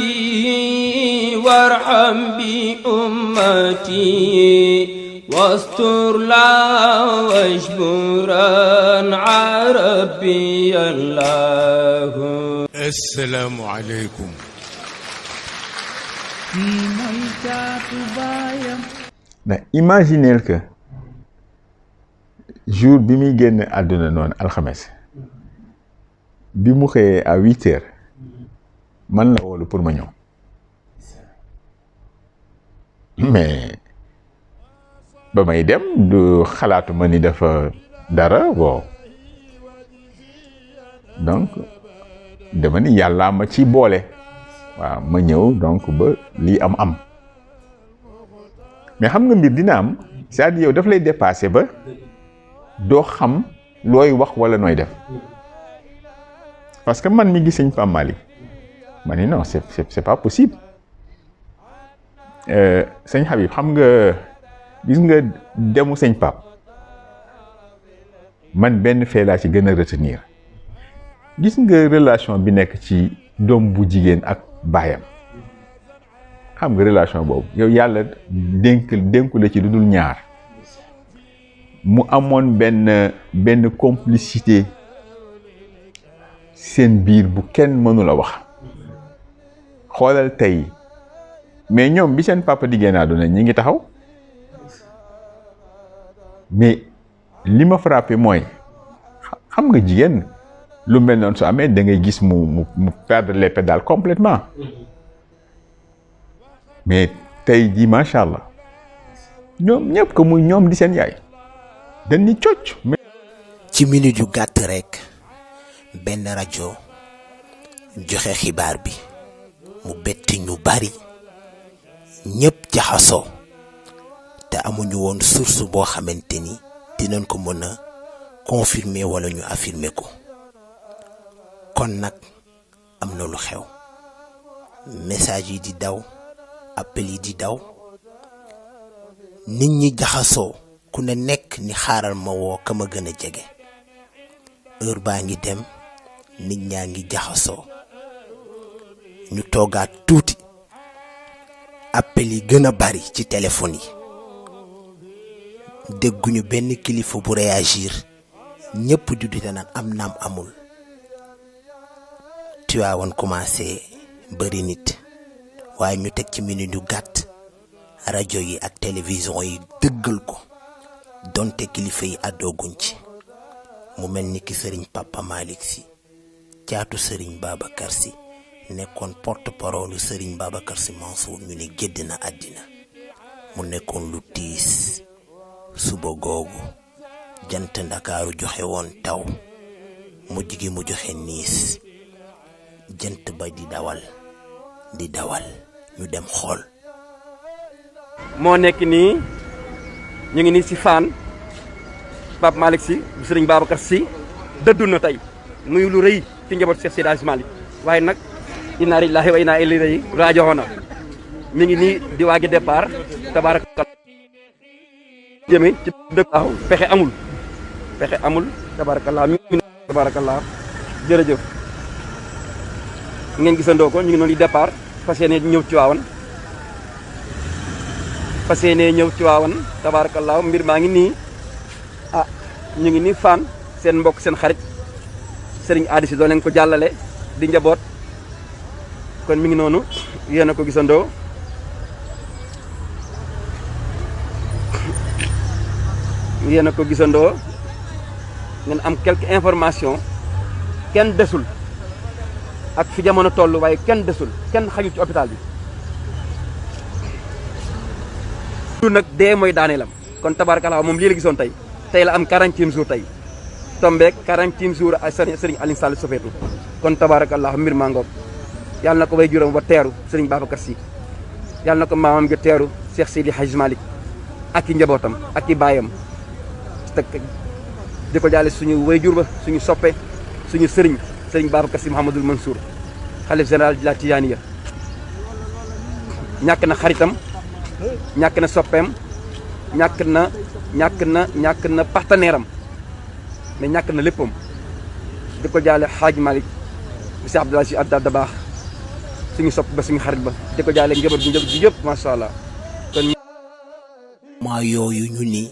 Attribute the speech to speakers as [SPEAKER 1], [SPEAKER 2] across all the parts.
[SPEAKER 1] أمتي وارحم بأمتي واستر لا واجبرا عربي الله.
[SPEAKER 2] السلام عليكم.
[SPEAKER 3] mais imaginez que jour bi muy génn àdduna noonu alxames bi mu xëyee à 8h man la woolu pour ma ñëw mais ba may dem du xalaatuma ni dafa dara bon donc dama ni yàlla ma ci boole waaw ma ñëw donc ba lii am mais xam nga mbir dina am c'est-à-dire yow daf lay dépasser ba doo xam looy wax wala nooy def parce que man mi gis sëñ Pape Malick ma ni non c'est pas possible. sëñ Habib xam nga gis nga demu sëñ Pape man benn fee laa ci gën a retenir gis nga relation bi nekk ci doom bu jigéen ak baayam xam nga relation boobu yow yàlla dénku la ci lu dul ñaar mu amoon benn complicité seen biir bu kenn mënula wax xoolal tey mais ñoom bi seen papa di génn àdduna ñi ngi taxaw mais li ma frappé mooy xam nga jigéen lu mel noonu su amee da ngay gis mu perdre les pédales complètement mais tey jii macha allah ñoom ñëpp ko muy ñoom di seen yaay dañ ni cocc.
[SPEAKER 4] ci minute yu gàtt rek benn rajo joxe xibaar bi mu betti ñu bari ñëpp jaxasoo te amuñu woon source boo xamante ni dinañ ko mën a confirmer wala ñu affirmer ko kon nag am na lu xew message yi di daw appel yi di daw nit ñi jaxasoo ku ne nekk ni xaaral ma woo ka ma gën a jege heure baa ngi dem nit ñaa ngi jaxasoo ñu toogaat tuuti appel yi gën a bari ci téléphone yi dégguñu benn kilifa bu réagir ñëpp di dute naan am naam amul Tiwaawan commencé bari nit waaye ñu teg ci minute yu gàtt rajo yi ak télévision yi dëggal ko donte kilifa yi àddooguñ ci mu mel ni ki sëriñ Papa Malick Sy caatu sëriñ Babacar Sy nekkoon porte-parole sëriñ Babacar Sy Mansour ñu ne gédd na àddina mu nekkoon lu tiis suba googu jant Ndakaaru joxe woon taw mujj gi mu joxe niis jant ba di dawal ñu dem xool.
[SPEAKER 5] moo nekk nii ñu ngi nii si Fann Pape Malick Sy bu sëriñ Babacar Sy dëddu na tey muy lu rëy ci njaboot Cheikh Seydi Hadji Malick waaye nag inna lillahi wa inna ilayhi raaji'uun mi ngi nii di waaj a départ tabaaraka jëme ci dëkk waaw pexe amul tabarakallah mi ngi tabarakallah jërëjëf ngeen gisandoo ko ñu ngi noonu di départ fas yéene ñëw ci waawan tabarakallah mbir maa ngi nii ñu ngi nii Fann seen mbokk seen xarit Serigne Adi Sy doon leen ko jàllale di njaboot kon mi ngi noonu yéen a ko gisandoo ngeen am quelques informations kenn desul ak fi jamono toll waaye kenn desul kenn xajul ci hôpital bi du nag dee mooy daaneelam kon tabarakallah moom lii la gisoon tey la am 40e jour tey tombeek 40e jour ay Serigne Alioune Sall Sofeetu kon tabarakallah mbir maa ngoog yàlla na ko way juróom ba teeru Serigne Babacar Sy yàlla na ko maamam nga teeru Cheikh Seydi Hadji Malick ak i njabootam ak i baayam di ko jaale suñu way jur ba suñu soppe suñu Serigne Babacar Sy Mouhamadoul Mansour xalif général de la Tijaaniya ñàkk na xaritam ñàkk na soppeem ñàkk na partenaire am mais ñàkk na léppam di ko jaale Hadji Malick monsieur Abdoulaye Sy Anta Dabakh suñu sopp ba suñu xarit ba di ko jaale njaboot gi yëpp macha allah. kon
[SPEAKER 4] maa yooyu ñu ni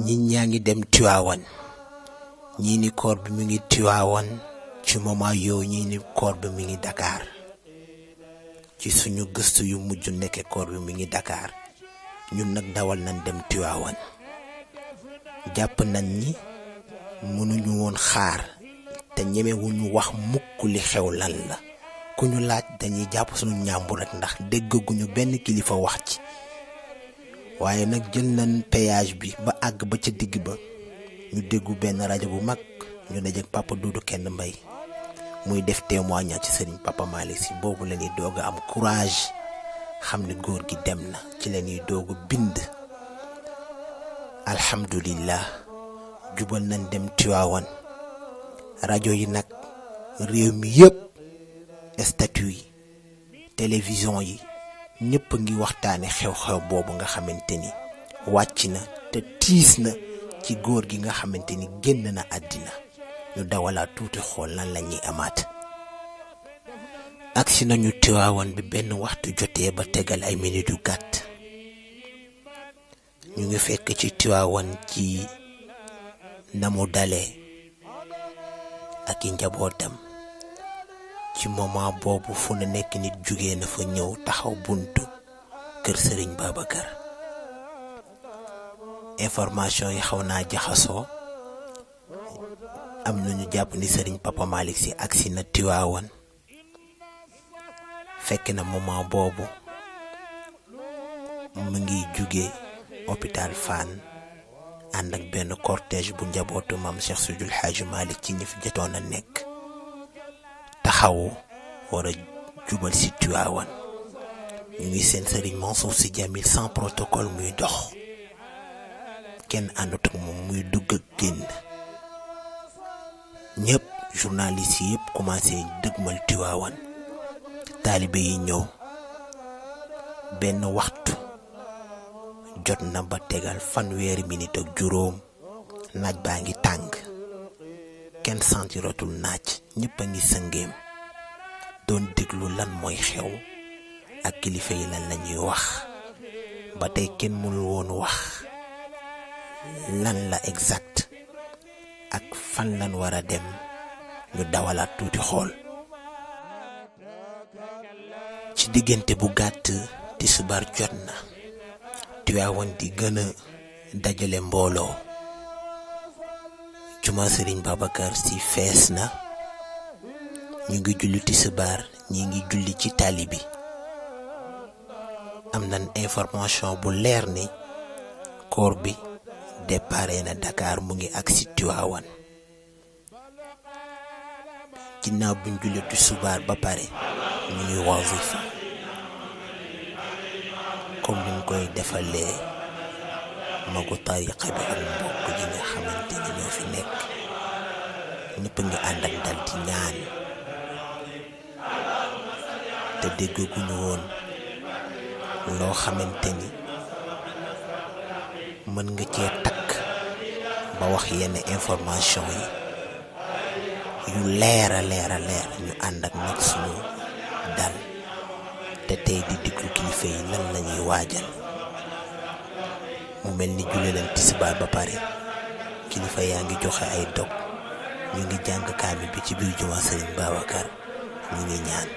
[SPEAKER 4] ñi ñaa ngi dem Tiwaawan ñii ni koor bi mi ngi Tiwaawan ci moment yooyu ñii ni koor bi mi ngi Dakar ci suñu gëstu yu mujj nekke koor bi mi ngi Dakar ñun nag dawal nañ dem Tiwaawan jàpp nañ ni mënuñu woon xaar te ñemewuñu wax mukk li xew lan la ku ñu laaj dañuy jàpp suñu ñàmbur rek ndax déggaguñu benn kilifa wax ci waaye nag jël nañ péage bi ba àgg ba ca digg ba ñu déggu benn rajo bu mag ñu dajeek Papa Doudou Kenn Mbay muy def témoignage ci Serigne Papa Malick Sy boobu la ñuy doog a am courage xam ne góor gi dem na ci la ñuy doog a bind alhamdulillah jubal nañ dem Tiwaawan rajo yi nag réew mi yëpp statut yi télévision yi ñëpp a ngi waxtaane xew-xew boobu nga xamante ni wàcc na te tiis na ci góor gi nga xamante ni génn na àddina ñu dawalaat tuuti xool lan la ñuy amaat agsi nañu Tiwaawan bi benn waxtu jotee ba tegal ay minutes yu gàtt ñu ngi fekk ci Tiwaawan ci na mu dalee ak i njabootam ci moment boobu fu na nekk nit jugee na fa ñëw taxaw buntu kër Serigne Babacar information yi xaw naa jaxasoo am nañu jàpp ni Serigne Papa Malick Sy agsi na Tiwaawan fekk na moment boobu mu ngi jugee hôpital Fann ànd ak benn cortège bu njabootu maam Cheikh Seydil Hadji Malick ci ñi fi jotoon a nekk taxawu war a jubal si Tiwaawan ñu ngi seen Serigne Mansour Sy Djamil sans protocole muy dox kenn àndut ak moom muy dugg ak génn ñëpp journalistes yi yëpp commencé dëgmal Tiwaawan taalibe yi ñëw benn waxtu jot na ba tegal fanweeri minute ak juróom naaj baa ngi tàng kenn sentiratul naaj ñëpp a ngi sëngeem doon déglu lan mooy xew ak kilifa yi lan lañuy wax ba tey kenn mënul woon wax lan la exact ak fan lan war a dem ñu dawalaat tuuti xool ci diggante bu gàtt tisbaar jot na Tiwaawan di gën a dajale mbooloo juma Serigne Babacar Sy fees na ñu ngi julli tisbaar ñi ngi julli ci tali bi am nañ information bu leer ni koor bi déparé na Dakar mu ngi agsi Tiwaawan ginnaaw buñ julli tisbaar ba pare ñu ngi wazifa comme ni ñu koy defalee magu tariqa bi ak mbokk yi nga xamante ni ñoo fi nekk ñëpp ngi ànd ak dal di ñaan te déggaguñu woon loo xamante ni mën nga cee takk ba wax yenn information yi yu leer a leer ñu ànd ak nag suñu dal te tey di diglu kilifa yi lan lañuy waajal mu mel ni julli leen tisbaar ba pare kilifa yaa ngi joxe ay dog ñu ngi jàng kaamil bi ci biir jumaa Serigne Babacar ñu ngi ñaan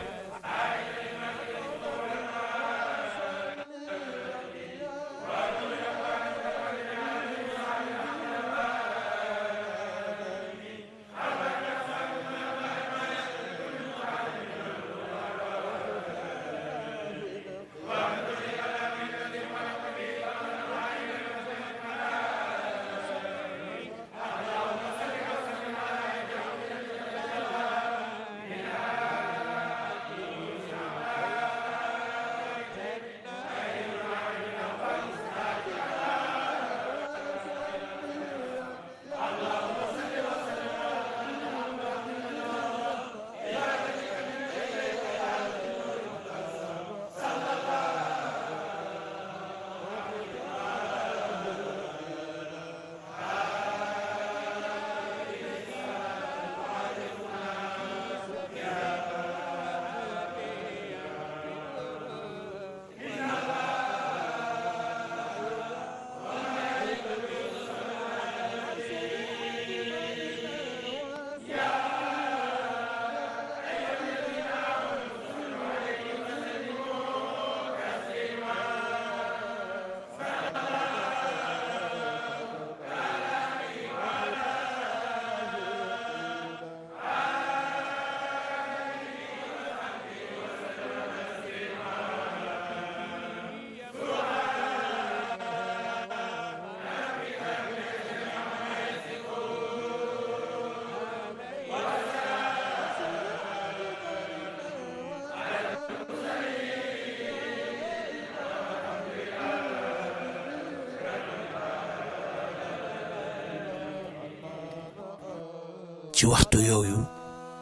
[SPEAKER 4] ci waxtu yooyu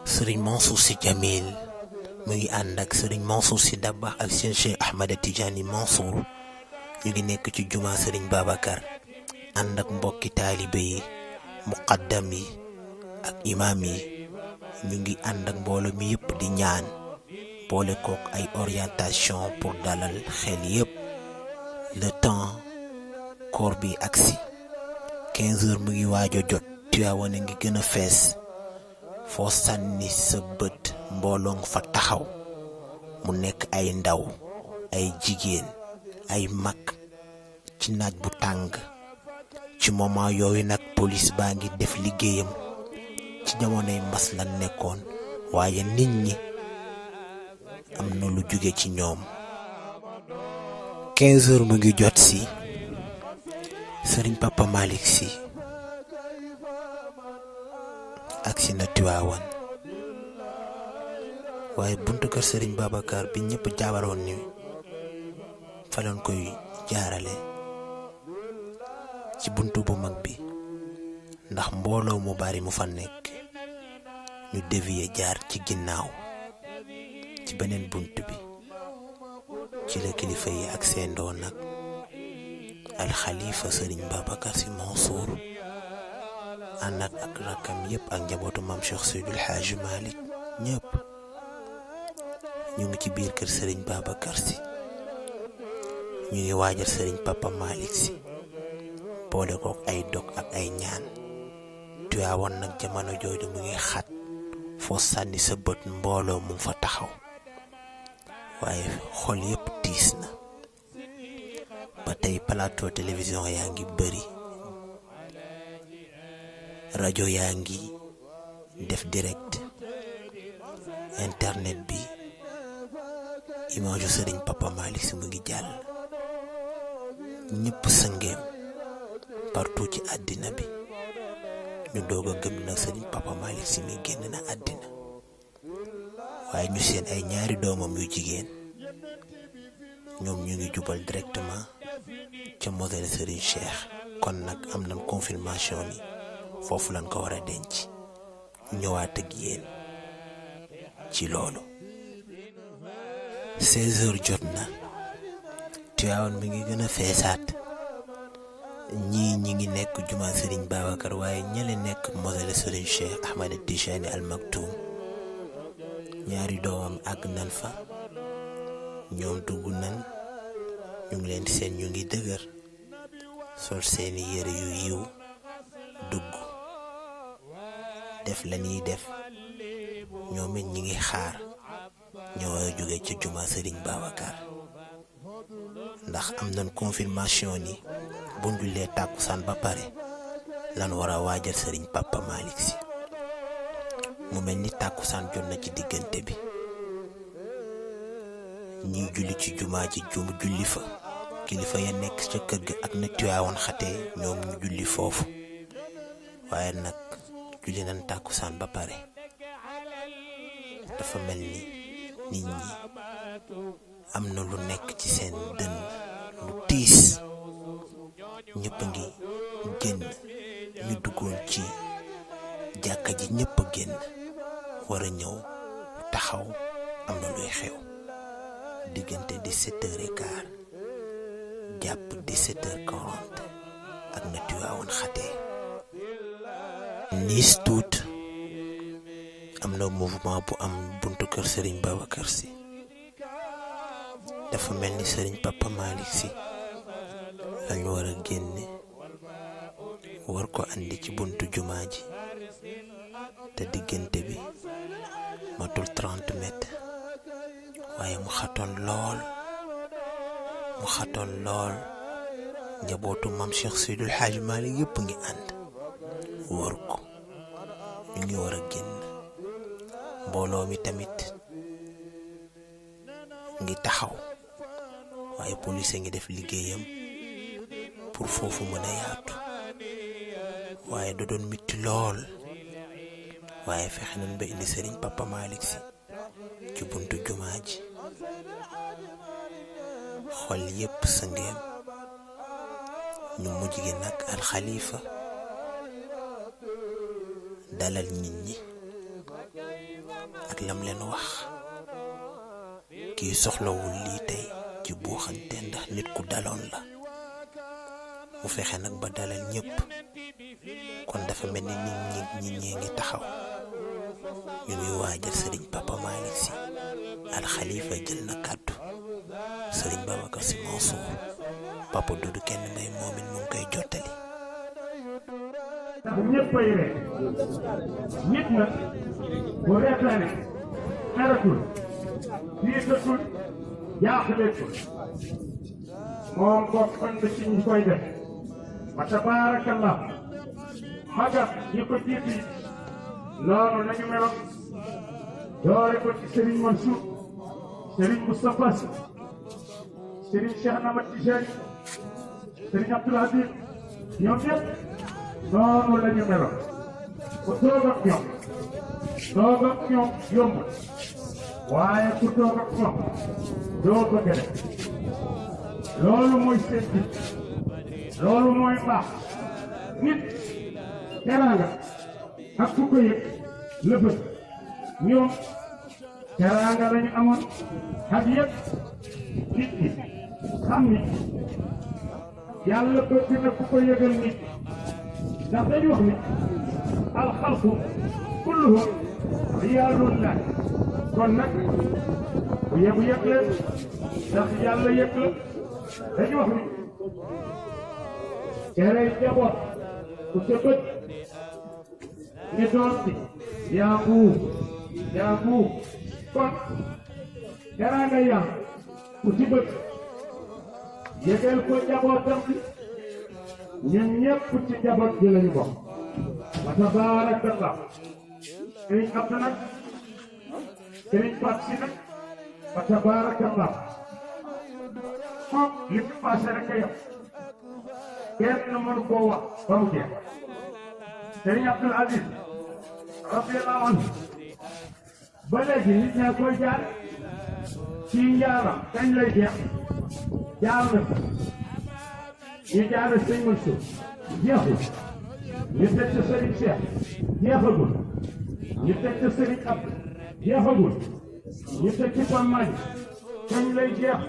[SPEAKER 4] sëriñ Mansour Sy Djamil mu ngi ànd ak sëriñ Mansour Sy Dabakh ak seen Cheikh Ahmada Tidiane Mansour ñu ngi nekk ci juma sëriñ Babacar ànd ak mbokki taalibe yi muqaddam yi ak imaam yi ñu ngi ànd ak mbooloo mi yëpp di ñaan boole kook ay orientation pour dalal xel yëpp le temps koor bi agsi 15 heures mu ngi waajo jot Tiwaawan ngi gën a fees foo sànni sa bët mbooloo nga fa taxaw mu nekk ay ndaw ay jigéen ay mag ci naaj bu tàng ci moment yooyu nag police baa ngi def liggéeyam ci jamonoy mbas la nekkoon waaye nit ñi am na lu jóge ci ñoom 15 heures mu ngi jot si sëriñ Papa Malick Sy agsi na Tiwaawan waaye buntu kër sëriñ Babacar bi ñëpp jaabaroon ni fa lañ koy jaarale ci buntu bu mag bi ndax mbooloo mu bari mu fa nekk ñu dévier jaar ci ginnaaw ci beneen bunt bi ci la kilifa yi ak seendoo nag alxalifa sëriñ Babacar Sy Mansour àndaat ak rakkam yépp ak njabootu maam Cheikh Seydil Hadji Malick ñëpp ñu ngi ci biir kër sëriñ Babacar Sy ñu ngi waajal sëriñ Papa Malick Sy boole kook ay dog ak ay ñaan Tiwaawan nag jamono jooju mu ngi xat foo sànni sa bët mbooloo mu fa taxaw waaye xol yépp tiis na ba tey plateau télévision yaa ngi bëri rajo yaa ngi def direct internet bi image yu sëriñ Papa Malick Sy mu ngi jàll ñëpp sëngeem partout ci àddina bi ñu doog a gëm na sëriñ Papa Malick Sy mi génn na àddina waaye ñu seen ay ñaari doomam yu jigéen ñoom ñu ngi jubal directement ca moselle sëriñ Cheikh kon nag am nañ confirmation ni foofu lañ ko war a denc ñëwaat ak yéen ci loolu 16 heures jot na Tiwaawan mi ngi gën a feesaat ñii ñi ngi nekk juma sëriñ Babacar waaye ñële nekk moselle sëriñ Cheikh Ahmada Tijani Al Maktoum ñaari doomam àgg nan fa ñoom dugg nan ñu ngi leen seen ñu ngi dëgër sol seeni yére yu yiw dugg def la ñuy def ñoom it ñi ngi xaar ñoo war a jóge ca juma sëriñ Babacar ndax am nañ confirmation ni bu ñu jullee tàkkusaan ba pare lan war a waajal sëriñ Papa Malick Sy mu mel ni tàkkusaan jot na ci diggante bi ñiy julli ci jumaa ji julli fa kilifa ya nekk ca kër ga ak na Tiwaawan xatee ñoom ñu julli foofu waaye nag julli nañ tàkkusaan ba pare dafa mel ni nit ñi am na lu nekk ci seen dënn lu tiis ñëpp a ngi génn ñu duggoon ci jàkka ji ñëpp a génn war a ñëw taxaw am na luy xew diggante 17h15 jàpp 17h40 ak na Tiwaawan xatee niis tuut am na mouvement bu am buntu kër Serigne Babacar Sy dafa mel ni Serigne Papa Malick Sy lañu war a génne war ko andi ci buntu jumaa ji te diggante bi matul 30 mètres waaye mu xatoon lool njabootu maam Cheikh Seydil Hadji Malick yëpp ngi ànd wër ko ñu ngi war a génn mbooloo mi tamit ngi taxaw waaye police ngi def liggéeyam pour foofu mën a yaatu waaye da doon mitti lool waaye fexe nañ ba indi Serigne Papa Malick Sy ci buntu jumaa ji xol yépp sëngeem ñu mujj gi nag alxalifa dalal nit ñi ak lam leen wax kii soxlawul lii tey ci buuxante ndax nit ku daloon la mu fexe nag ba dalal ñëpp kon dafa mel ni nit ñi ngi taxaw ñu ngi waajal sëriñ Papa Malick Sy Al Khalifa jël na kàddu sëriñ Babacar Sy Mansour Papa Doudou kenn may moom it mu ngi koy jottali.
[SPEAKER 6] ndax ñëppay rek nit nag bu reetaane xaratul diisatul jaaxleetul moom bokk na ci ñi koy def wa tabaarakallah magat ñi ko jiitu yi noonu lañu meloon doore ko ci Serigne Mansour Serigne Moustapha Sy Serigne Cheikh Ahmad Tijani Serigne Abdoul Aziz ñoom ñëpp noonu lañu meloon ku toog ak ñoom yomb waaye ku toog ak ñoom doo bëgg def loolu mooy seen ji loolu mooy baax nit teraanga ak ku ko yëg la bëgg ñoom teraanga lañu amoon ak yëg nit ñi xam ni yàlla bëgg na ku ko yëgal nit ndax dañu wax ni alxalqu kulluhum iyaalullaah kon nag bu yëg leen ndax yàlla yëg la dañu wax ni kerey jaboot ku ca bët ni doon ci yaa buub kon teraanga yàlla ku ci bët yëgal ko jabootam bi ñun ñëpp ci jaboot bi lañu bokk wa tabaarakallah sëriñ Abdu nag sëriñ Pape Sy nag wa tabaarakallah moom li fi passé rek a yem kenn mënu koo wax ba mu jeex sëriñ Abdoul Aziz radiyallahu anhu ba léegi nit ñaa koy jaar ci njaaram kañ lay jeex jaar na ñu jaar sëñ Mansour jeexul ñu teg ca sëriñ Cheikh jeexagul ñu teg ca sëriñ Abdou jeexagul ñu teg ci Pam Mañ kañ lay jeex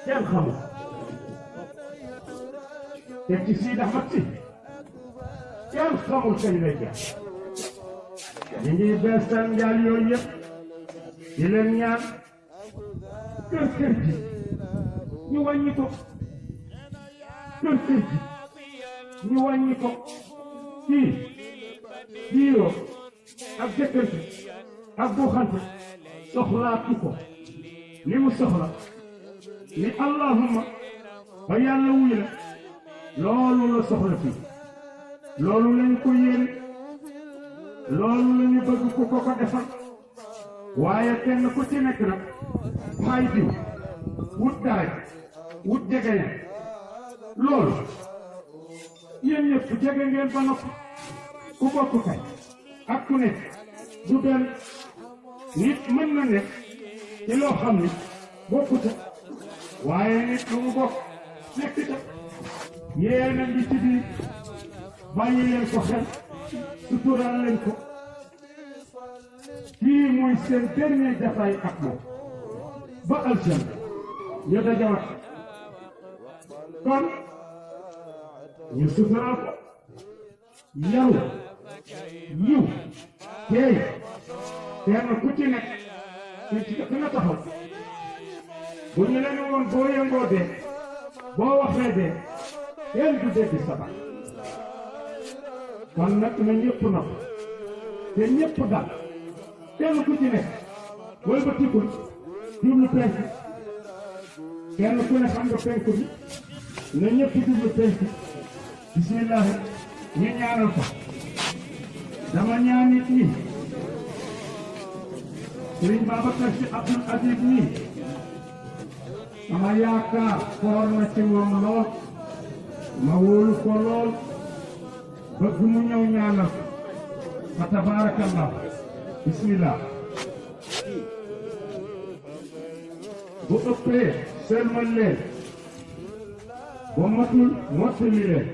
[SPEAKER 6] kenn xamul teg ci Sidi Ahmad Sy kenn xamul kañ lay jeex ñu ngi beesal njaal yooyu yëpp di leen ñaan kër ji ñu wàññi ko kër ji ñu wàññi ko kii diiroo ak jëkkante ak buuxante soxlaatu ko li mu soxla ni allahumma ba yàlla wuy la loolu la soxla fii loolu lañ ko yéene loolu lañu bëgg ku ko ko defal waaye kenn ku ci nekk nag may diw wut daay wut jegeñe loolu yéen ñëpp jege ngeen ba noppi ku bokk kay ak ku nekk du benn nit mën na nekk ci loo xam ni bokkute waaye nit lu mu bokk nekk ca yéen a ngi ci biir bàyyi leen ko xel sutural leen ko kii mooy seen dernier jataay ak moom ba aljanna ñu dajawaat kon ñu sutural ko yaru yiw teey kenn ku ci nekk ci fi nga taxaw bu ñu leen woon boo yëngoo dee boo waxee dee kenn du dégg sabar kon nag na ñëpp nopp te ñëpp dal kenn ku ci nekk wala ba tikkul jublu penk kenn ku ne xam nga penk bi na ñëpp jublu penk bismillah ñu ñaanal ko dama ñaan nit ñi Sëriñ Babacar Sy Abdoul Aziz nii sama yaakaar foor na ci moom lool ma wóolu ko lool bëgg mu ñëw ñaanal fa tabaarakallah bismillah bu ëppee selmal leen bu matul mottali leen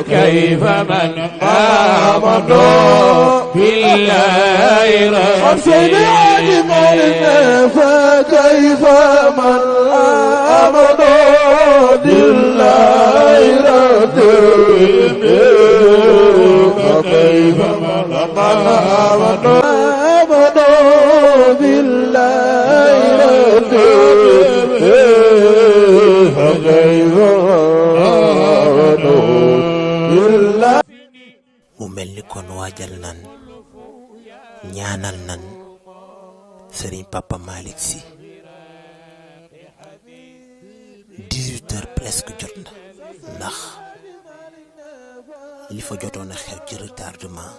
[SPEAKER 2] فكيف من آمنوا بالله رسوله فكيف من آمنوا بالله رسوله فكيف من آمنوا بالله رسوله فكيف
[SPEAKER 4] mu mel ni kon waajal nan ñaanal nan Serigne Papa Malick Sy 18h presque jot na ndax li fa jotoon a xew ci retardement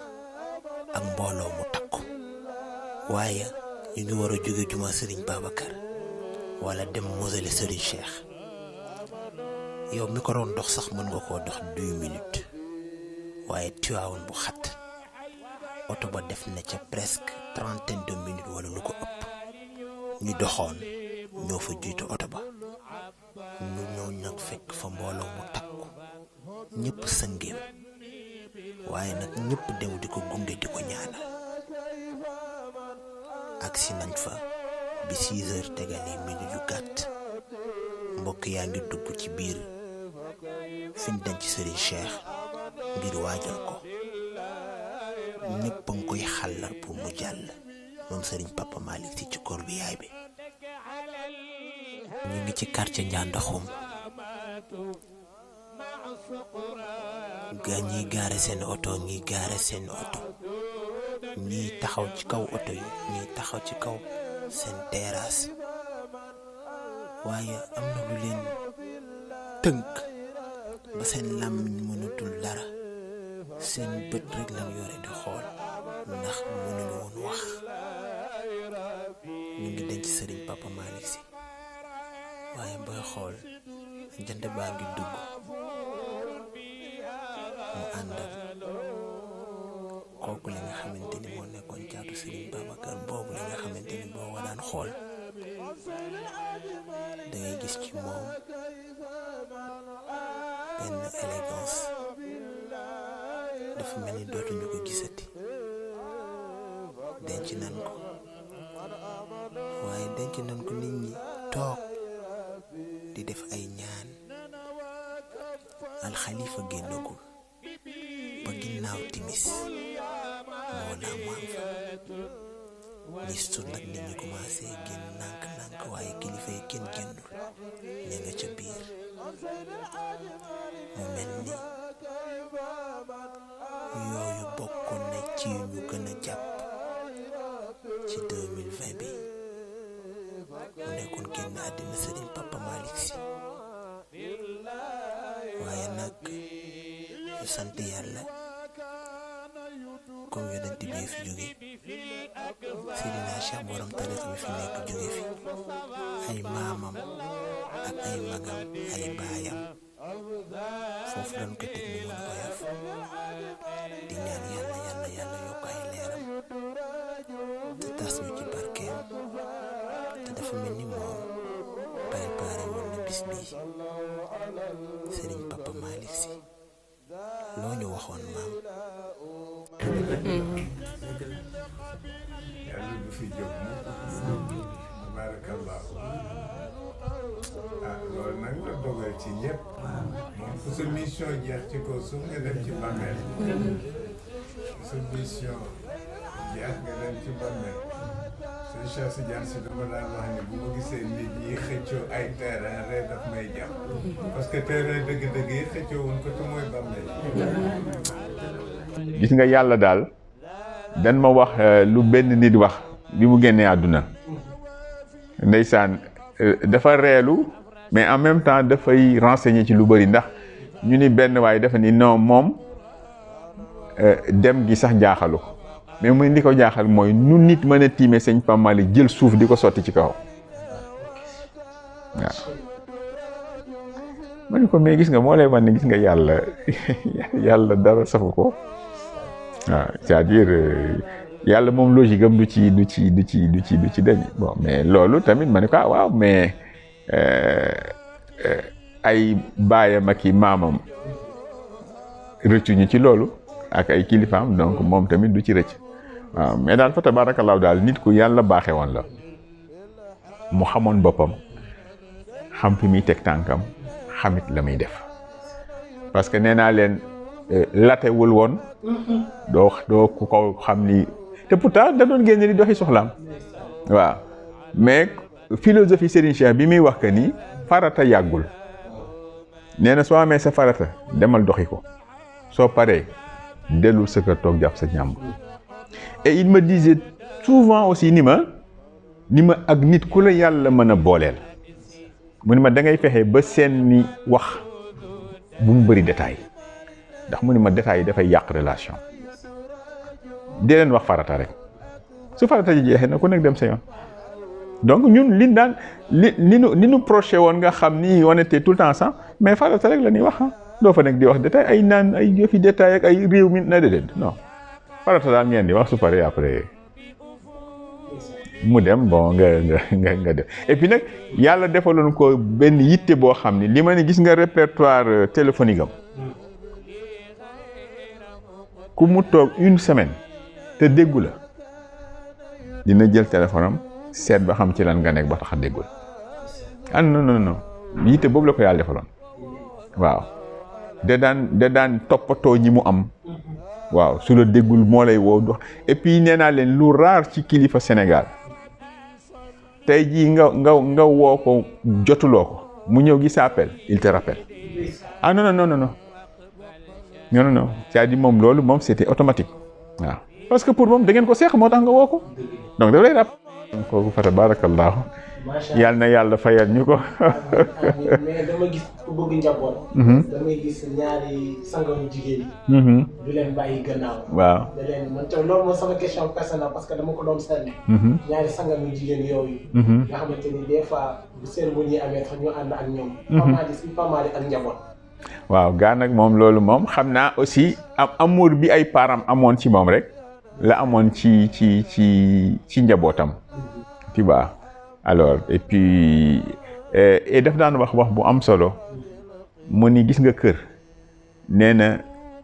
[SPEAKER 4] ak mbooloo mu takku waaye ñu ngi war a jóge juma Serigne Babacar wala dem mausolée Serigne Cheikh yow mi ko doon dox sax mën nga koo dox 2 minutes waaye Tiwaawan bu xat oto ba def na ca presque 30 minutes wala lu ko ëpp ñu doxoon ñoo fa jiitu oto ba ñu ñëw nag fekk fa mbooloo mu takku ñëpp sëngéem waaye nag ñëpp dem di ko gunge di ko ñaanal agsi nañ fa bi 6 heures tegalee minutes yu gàtt mbokk yaa ngi dugg ci biir fi ñu denc Serigne Cheikh ngir waajal ko ñëpp a ngi koy xàllar pour mu jàll moom Serigne Papa Malick Sy ci kor bi yaay bi ñu ngi ci quartier Ndiandaxum gaa ñiy gaare seen oto ñiy gaare seen oto ñii taxaw ci kaw oto yi ñii taxaw ci kaw seen terrasse waaye am na lu leen tënk ba seen làmmiñ mënatul dara seen bët rek lañ yore di xool ndax mënuñu woon wax ñu ngi denc Serigne Papa Malick Sy waaye booy xool jant baa ngi dugg mu ànd ak kooku li nga xamante ni moo nekkoon caatu Serigne Babacar boobu li nga xamante ni boo ko daan xool da ngay gis ci moom benn élégance dafa mel ni dootuñu ko gisati denc nan ko waaye denc nan ko nit ñi toog di def ay ñaan alxalifa génnagul ba ginnaaw timis moo laa mu am fa ñi su nag nit ñi commencé génn nànk waaye kilifa yi kenn génnul ña nga ca biir mu mel ni yooyu bokkoon na ci ñu gën a jàpp ci 2020 bi mu nekkoon génn àddina Serigne Papa Malick Sy waaye nag ñu sant yàlla comme yonent bi fi jóge Seydina Cheikh borom tariix bi fi nekk jóge fi ay maamam ak ay magam ay baayam foofu lañ ko teg mu mën oyof di ñaan yàlla yokk ay leeram te tas ñu ci barkeem te dafa mel ni moom préparé woon na bis bi Serigne Papa Malick Sy loo ñu waxoon maam.
[SPEAKER 3] yàlla du fi jóg mu tabarakallahu loolu nag la dogal ci ñëpp moom fu sa mission jeex ci kaw suuf nga dem ci bàmmeel sa mission jeex nga dem ci bàmmeel sëñ Cheikh Tidiane Sy dama daan wax ni bu ma gisee nit ñi xëccoo ay terrain rek daf may jàpp parce que terrain dëgg-dëgg yi xëccoo woon ko te mooy bàmmeel. gis nga yàlla daal dan ma wax lu benn nit wax bi mu génnee àdduna ndeysaan dafa reelu mais en même temps dafay renseigner ci lu bëri ndax ñu ni benn waaye dafa ni non moom dem gi sax jaaxalu ko mais muy li ko jaaxal mooy nu nit mën a tiime sëñ Pape Malick jël suuf di ko sotti ci kaw waaw ma ni ko mais gis nga moo lay wan ne gis nga yàlla dara safu ko waaw c'est-à-dire yàlla moom logique am du ci dañ bon mais loolu tamit ma ne ko waaw mais ay baayam ak i maamam rëccuñu ci loolu ak ay kilifaam donc moom tamit du ci rëcc waaw mais daal fa tabaarakallaahu daal nit ku yàlla baaxee woon la mu xamoon boppam xam fi muy teg tànkam xamit la muy def parce que nee naa leen latewul woon doo ku ko xam ni te pourtant da doon génn di doxi soxlaam waaw mais philosophie Serigne Cheikh bi muy wax que ni farata yàggul nee na soo amee sa farata demal doxi ko soo paree dellul sa kër toog jàpp sa ñàmb et il me disait souvent aussi ni ma ak nit ku la yàlla mën a booleel mu ni ma da ngay fexe ba seen ni wax bu mu bëri détail ndax mu ni ma détail yi dafay yàq relation di leen wax farata rek su farata ji jeexee na ku nekk dem sa yoon donc ñun liñ daan li nu proché woon nga xam ni on était tout le temps ensemble mais farata rek la ñuy wax doo fa nekk di wax détail ay naan ay yëfi détail ak ay réew mi na déedéet non farata daal ngeen di wax su paree après mu dem bon nga def et puis nag yàlla defaloon ko benn yitte boo xam ni li ma ne gis nga répertoire téléphonique am ku mu toog une semaine te déggu la dina jël téléphone am seet ba xam ci lan nga nekk ba tax a déggul non yitte boobu la ko yàlla defaloon waaw da daan toppatoo ñi mu am waaw su la déggul moo lay woo dox et puis nee naa leen lu rare ci kilifa Sénégal tey jii nga woo ko jotuloo ko mu ñëw gis appel il te rappelle non c'est-à-dire moom loolu moom c'était automatique waaw parce que pour moom da ngeen ko seex moo tax nga woo ko donc daf lay rap kooku fa tabarakallahu yal na yàlla fayal ñu ko.
[SPEAKER 7] mais dama gis ku bëgg njaboot. damay gis ñaari sangamu jigéen yi. du leen bàyyi gannaaw.
[SPEAKER 3] waaw
[SPEAKER 7] da leen man tam loolu mooy sama question personnelle parce que dama ko doon seetlu. ñaari sangamu jigéen yooyu. nga xamante ni des fois bu cérémonie yi amee tax ñu ànd ak ñoom. pas mal ak njaboot.
[SPEAKER 3] waaw gaa nag moom loolu moom xam naa aussi amour bi ay parents amoon ci moom rek la amoon ci njabootam. tu vois. alors et puis daf daan wax bu am solo mu ni gis nga kër nee na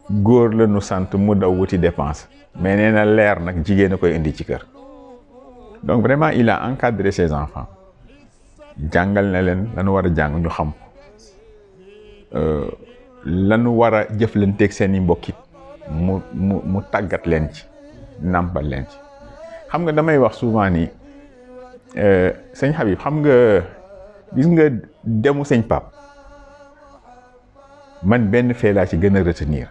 [SPEAKER 3] góor la nu sant mu daw wuti dépense mais nee na leer nag jigéen a koy indi ci kër donc vraiment il a encadré ses enfants jàngal na leen lanu war a jàng ñu xam lanu war a jëflanteeg seen i mbokkit mu tàggat leen ci nàmpal leen ci xam nga damay wax souvent ni sëñ Habib xam nga gis nga demu sëñ Pape man benn fee laa ci gën a retenir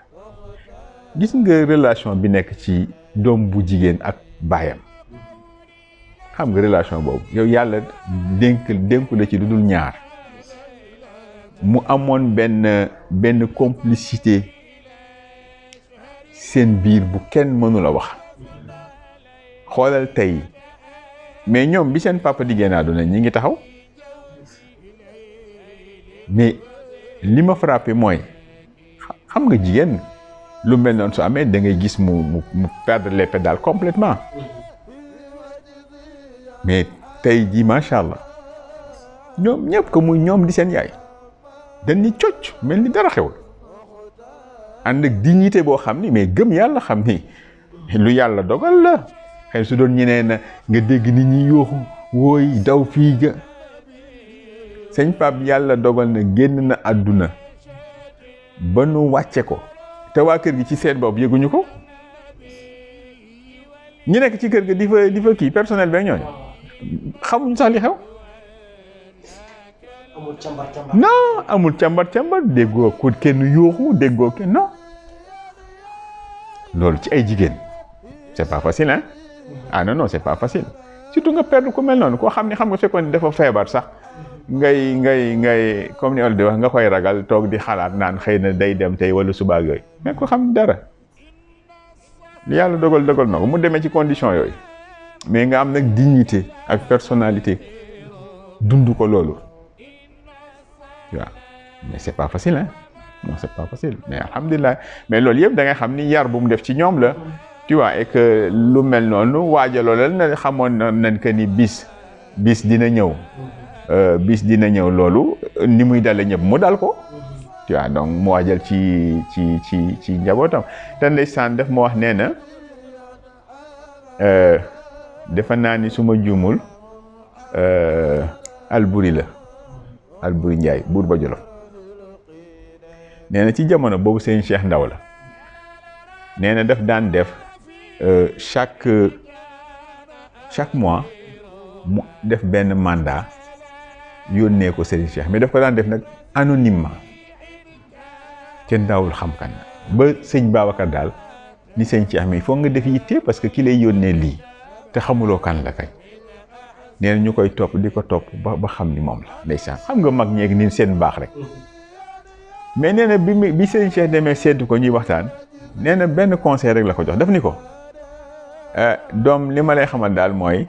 [SPEAKER 3] gis nga relation bi nekk ci doom bu jigéen ak baayam xam nga relation boobu yow yàlla dénku la ci lu dul ñaar mu amoon benn complicité seen biir bu kenn mënula wax xoolal tey mais ñoom bi seen papa di génn àdduna ñi ngi taxaw mais li ma frappé mooy xam nga jigéen lu mel noonu su amee da ngay gis mu perdre les pédales complètement mais tey jii macha allah ñoom ñëpp ko muy ñoom di seen yaay dañ ni cocc mel ni dara xewul ànd ak dignité boo xam ni mais gëm yàlla xam ni lu yàlla dogal la. xëy su doon ñeneen na nga dégg nit ñi yooxu wooy daw fii ga sëñ Pape yàlla dogal na génn na àdduna ba nu wàcce ko te waa kër gi ci seen bopp yëguñu ko ñu nekk ci kër ga di fa kii personnel beeg ñooñu xamuñu sax li xew.
[SPEAKER 7] amul càmbar
[SPEAKER 3] non amul càmbar déggoo ko kenn yooxu déggoo kenn non loolu ci ay jigéen c'est pas facile hein. Non c'est pas facile surtout nga perdre ku mel noonu koo xam ne xam nga fekkoon dafa feebar sax ngay comme ni ol di wax nga koy ragal toog di xalaat naan xëy na day dem tey wala suba ak yooyu mais ko xam dara li yàlla dogal na ko mu demee ci condition yooyu mais nga am nag dignité ak personnalité dund ko loolu waaw mais c'est pas facile hein non c'est pas facile mais alhamdulilah mais loolu yëpp da ngay xam ni yar bu mu def ci ñoom la. tu vois et que lu mel noonu waajaloo la na xamoon nañ que ni bis dina ñëw loolu ni muy dale ñëpp mu dal ko tu vois donc mu waajal ci njabootam te ndeysaan def ma wax nee na defe naa ni su ma juumul Alburi Njaay buur ba Jolof nee na ci jamono boobu seen Cheikh Ndaw la nee na daf daan def chaque mois mu def benn mandat yónnee ko Serigne Cheikh mais daf ko daan def nag anonymement kenn daawul xam kan ba sëñ Babacar daal ni sëñ Cheikh mais il faut nga def yitte parce que ki lay yónnee lii te xamuloo kan la kañ nee na ñu koy topp di ko topp ba xam ni moom la ndeysaan xam nga mag ñeeg ni seen baax rek mais nee na bi sëñ Cheikh demee seetu ko ñuy waxtaan nee na benn conseil rek la ko jox daf ni ko doom li ma lay xamal daal mooy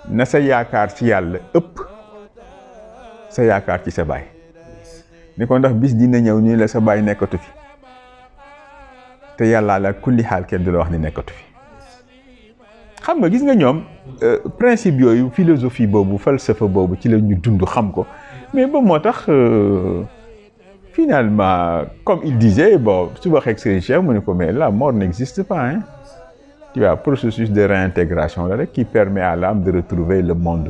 [SPEAKER 3] na sa yaakaar ci yàlla ëpp sa yaakaar ci sa baay ni ko ndax bis dina ñëw ñu la sa baay nekkatu fi te yàllaa la kulli xaal kenn du la wax ni nekkatu fi xam nga gis nga ñoom principe yooyu philosophie boobu falsafa boobu ci la ñu dund xam ko mais ba moo tax finalement comme il disait bon su waxee Serigne Cheikh mu ne ko mais la mort n'existe pas hein tu vois processus de réintégration la rek qui permet à l'âme de retrouver le monde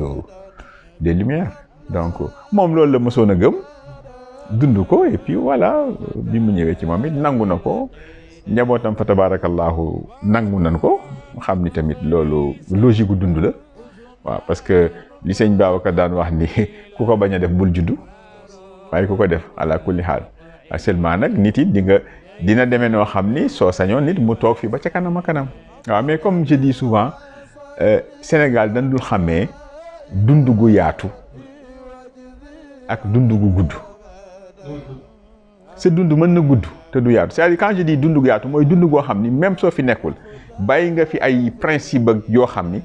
[SPEAKER 3] des lumières donc moom loolu la mësoon a gëm dund ko et puis voilà bi mu ñëwee ci moom it nangu na ko njabootam fa tabarakallahu nangu nan ko xam ni tamit loolu logique gu dund la waaw parce que li sëñ Babacar daan wax ni ku ko bañ a def bul juddu waaye ku ko def ala kulli xaal seulement nag nit it dina demee noo xam ni soo sañoon nit mu toog fi ba ca kanam a kanam waaw mais comme je dis souvent Sénégal dañ dul xàmmee dund gu yaatu ak dund gu gudd sa dund mën na gudd te du yaatu c'est-à-dire quand je dis dund gu yaatu mooy dund goo xam ni même soo fi nekkul bàyyi nga fi ay principe ak yoo xam ni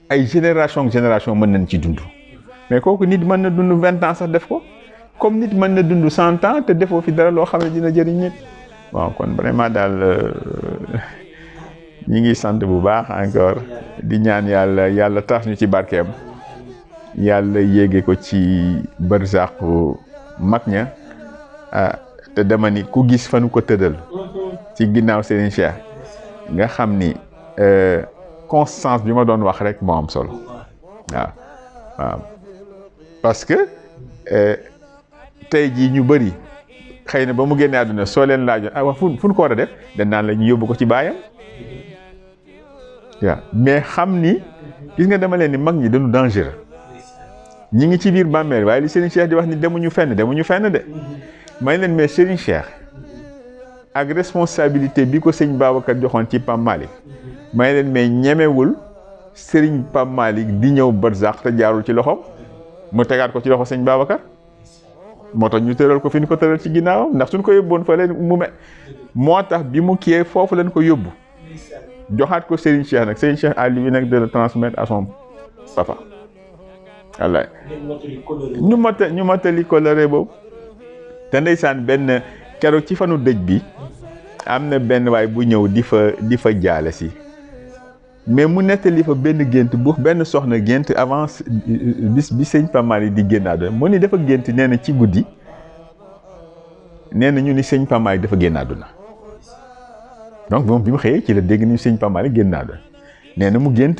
[SPEAKER 3] ay génération mën nañ ci dund mais kooku nit mën na dund 20 ans sax def ko comme nit mën na dund 100 ans te defoo fi dara loo xam ne dina jëriñ nit waaw kon vraiment daal ñi ngi sant bu baax encore di ñaan yàlla tax ñu ci barkeem yàlla yéege ko ci barzaqu mag ña te dama ni ku gis fanu ko tëddal ci ginnaaw Serigne Cheikh nga xam ni constance bi ma doon wax rek moo am solo waaw parce que tey jii ñu bëri xëy na ba mu génnee àdduna soo leen laajoon wax fu ñu ko war a def dañ naan la ñu yóbbu ko ci baayam waaw mais xam ni gis nga dama leen ni mag ñi dañu dangereux ñi ngi ci biir bàmmeel waaye li Serigne Cheikh di wax ni demuñu fenn de may leen mais Serigne Cheikh ak responsabilité bi ko sëñ Babacar joxoon ci Pape Malick may leen mais ñemewul Serigne Pape Malick di ñëw barzaq te jaarul ci loxoom mu tegaat ko ci loxo sëñ Babacar moo tax ñu tëral ko fi ñu ko tëral ci ginnaawam ndax suñ ko yóbboon fa leen moo tax bi mu kiyee foofu leen ko yóbbu joxaat ko Serigne Cheikh nag Serigne Cheikh à lui nag de le transmettre à son papa wallaay ñu matali coloré boobu te ndeysaan benn keroog ci fanu dëj bi am na benn waay bu ñëw di fa jaale si mais mu nettali fa benn gént bu benn soxna gént avant bis bi sëñ Pape Malick di génn àdduna mu ni dafa gént nee na ci guddi nee na ñu ni sëñ Pape Malick dafa génn àdduna donc moom bi mu xëyee ci la dégg ni sëñ Pape Malick génn àdduna nee na mu gént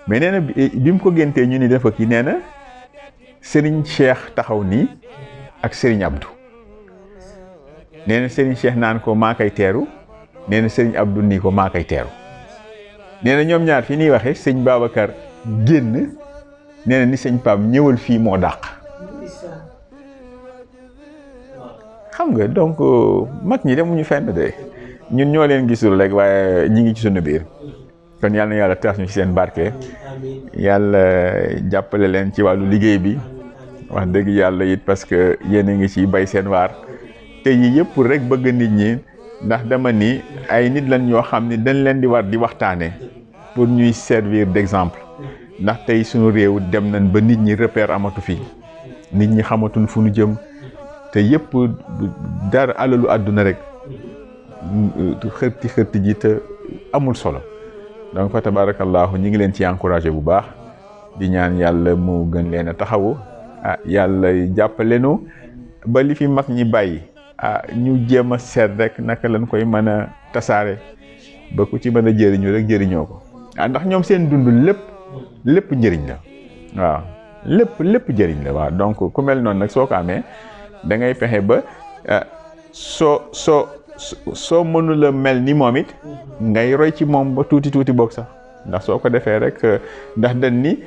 [SPEAKER 3] mais nee na bi mu ko géntee ñu ni dafa kii nee na Serigne Cheikh taxaw nii ak Serigne Abdou nee na Serigne Cheikh naan ko maa koy teeru nee na Serigne Abdou nii ko maa koy teeru nee na ñoom ñaar fi ñuy waxee sëñ Babacar génn nee na ni sëñ Pape ñëwal fii moo dàq xam nga donc mag ñi demuñu fenn de ñun ñoo leen gisul rek waaye ñi ngi ci sunu biir kon yàlla na yàlla tax ñu ci seen barke yàlla jàppale leen ci wàllu liggéey bi wax dëgg yàlla it parce que yéen a ngi ci bay seen waar te yii yëpp rek bëgg nit ñi ndax dama ni ay nit lañ ñoo xam ni dañ leen di war di waxtaane pour ñuy servir d'exemple ndax tey suñu réew dem nañ ba nit ñi repère amatu fi nit ñi xamatuñ fu ñu jëm te yëpp dara alalu àdduna rek xërti ji te amul solo donc fa tabarakallahu ñi ngi leen ci encouragé bu baax di ñaan yàlla mu gën leen a taxawu yàlla jàppale nu ba li fi mag ñi bàyyi ñu jéem a seet rek naka lañ koy mën a tasaare ba ku ci mën a jëriñu rek jëriñoo ko ndax ñoom seen dund lépp njëriñ la waaw lépp njëriñ la waaw donc ku mel noonu nag soo ko amee da ngay fexe ba soo mënula mel ni moom it ngay roy ci moom ba tuuti boog sax ndax soo ko defee rek ndax dañ ni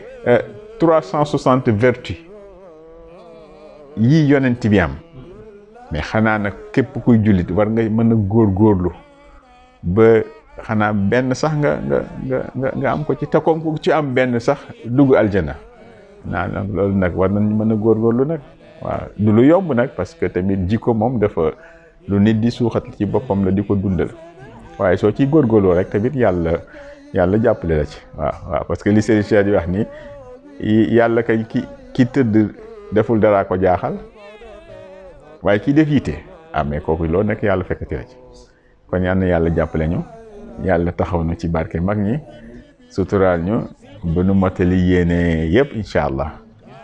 [SPEAKER 3] 360 vertu yii yonent bi am mais xanaa nag képp kuy jullit war nga mën a góorgóorlu ba xanaa benn sax nga am ko ci te comme ku ci am benn sax dugg aljana nag loolu nag war nañ mën a góorgóorlu nag waaw du lu yomb nag parce que tamit jikko moom dafa lu nit di suuxat ci boppam la di ko dundal waaye soo ciy góorgóorloo rek tamit yàlla jàppale la ci waaw parce que li Serigne Cheikh di wax ni yàlla kay ki tëdd deful dara ko jaaxal waaye kii def yitte mais kooku loolu nekk yàlla fekkati la ci kon yal na yàlla jàppale ñu yàlla taxaw na ci barke mag ñi suturaal ñu ba nu mottali yéene yëpp incha allah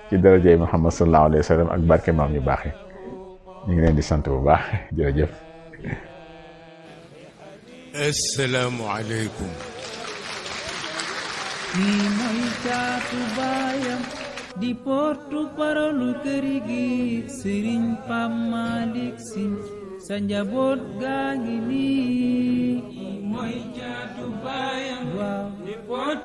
[SPEAKER 3] ci darajay Muhammad sallallahu alayhi wa sallam ak barke maam ñu baaxee ñu ngi leen di sant bu baax jërëjëf.
[SPEAKER 8] asalaamualeykum.
[SPEAKER 9] kii mooy caatu baayam di portu parolu këri gi Sëriñ Pam Malick Sy sa njaboot gaa ngi nii. kii mooy caatu baayam waaw di portu